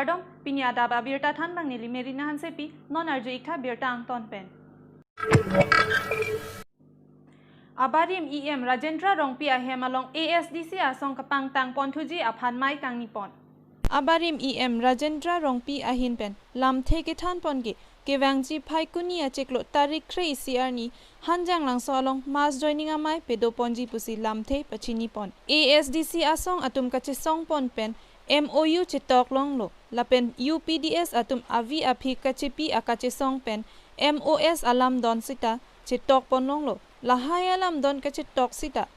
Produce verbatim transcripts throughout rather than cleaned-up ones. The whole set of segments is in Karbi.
Kardom, pini adap abirta thanbang neli Merina Hansepi, non arju-ik tha birta angton pen. Abarim E M Rajendra Rongpi ahem along A S D C asong kapangtang ponthuji aphan mei kangni pon. Abarim E M Rajendra Rongpi ahin pen lamthe kethan pon ke kevangji Phaikuni achiklo tarik kre-isi arni Hanjanglangso along mass joining amei pado ponji pusi lamthe pachini pon. A S D C asong atum kachesong pon pen M O U chetok longlo. Lapen U P D S atum avi aphi kachepi akachesong pen M O S alam don sita chetok pon longlo. Lahai alam don kachetok sita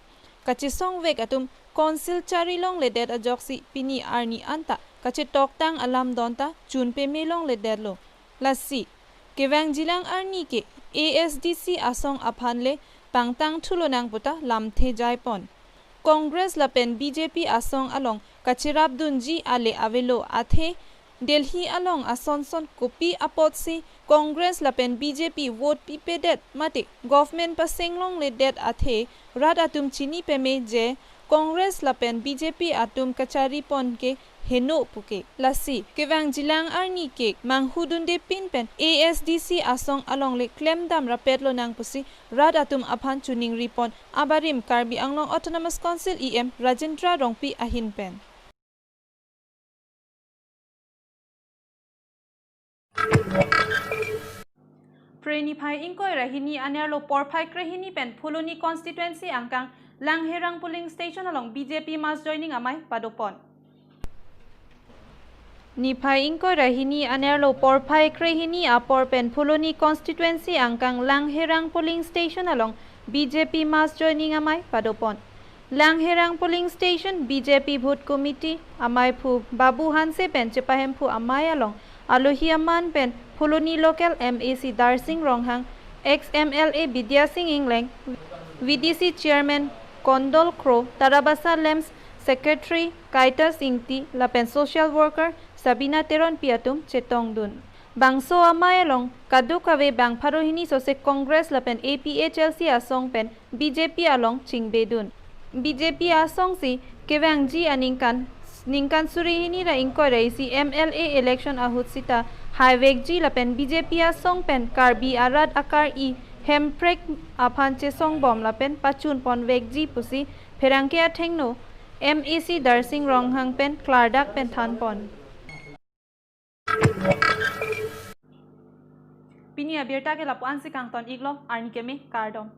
kachesong vek atum council chari longledet ajoksi pini arni anta kachetoktang alam don ta chun peme longledetlo. Lasi kevangjilang arni ke A S D C asong aphan le pangtang thulonang puta lamthe jai pon. Congress lapen B J P asong along kacherapdunji ale avelo athe Delhi along asonson kopi apotsi Congress lapen B J P vote pipedet mate government paseng longledet athe rat atum chini peme je Congress lapen B J P atum kachari pon ke heno puke. Lasi kevangjilang arni ke manghudunde pin pen A S D C asong along le klemdam rapet lonang pusi rat atum aphan choningri pon abarim Karbi Anglong Autonomous Council E M Rajendra Rongpi ahin pen. Phre niphai ingkoi ra hini anerlo porphai krehini pen Phuloni constituency angkang Langherang polling station along B J P mass joining amei pado pon. Niphai ingkoi ra hini anerlo porphai krehini apor pen Phuloni constituency angkang Langherang polling station along B J P mass joining amei pado pon. Langherang polling station B J P booth committee ameiphu Babu Hanse pen chepahemphu amei along alohi aman pen Phuloni local M A C Darsing Ronghang, ex M L A Bidya Sing Engleng, V D C chairman Kondol Kro, Tarabasa Lamps secretary Kaitas Ingti lapen social worker Sabina Teronpi atum chetongdun. Bangso amei along kadokave bang pharo hini sose Congress lapen A P H L C asong pen B J P along chingbedun. B J P asongsi kevangji aningkan ningkan suri hini ra ingkoi ra isi M L A election ahut sita haivekji lapen B J P asong pen Karbi arat akar-i Hemprek aphan chesongbom lapen pachun ponvekji pusi pherangke athengno M A C Darsing Ronghang pen klardak pen than pon. Pini abirta ke lapu-ansi kangton-iklo, arni keme, kardom.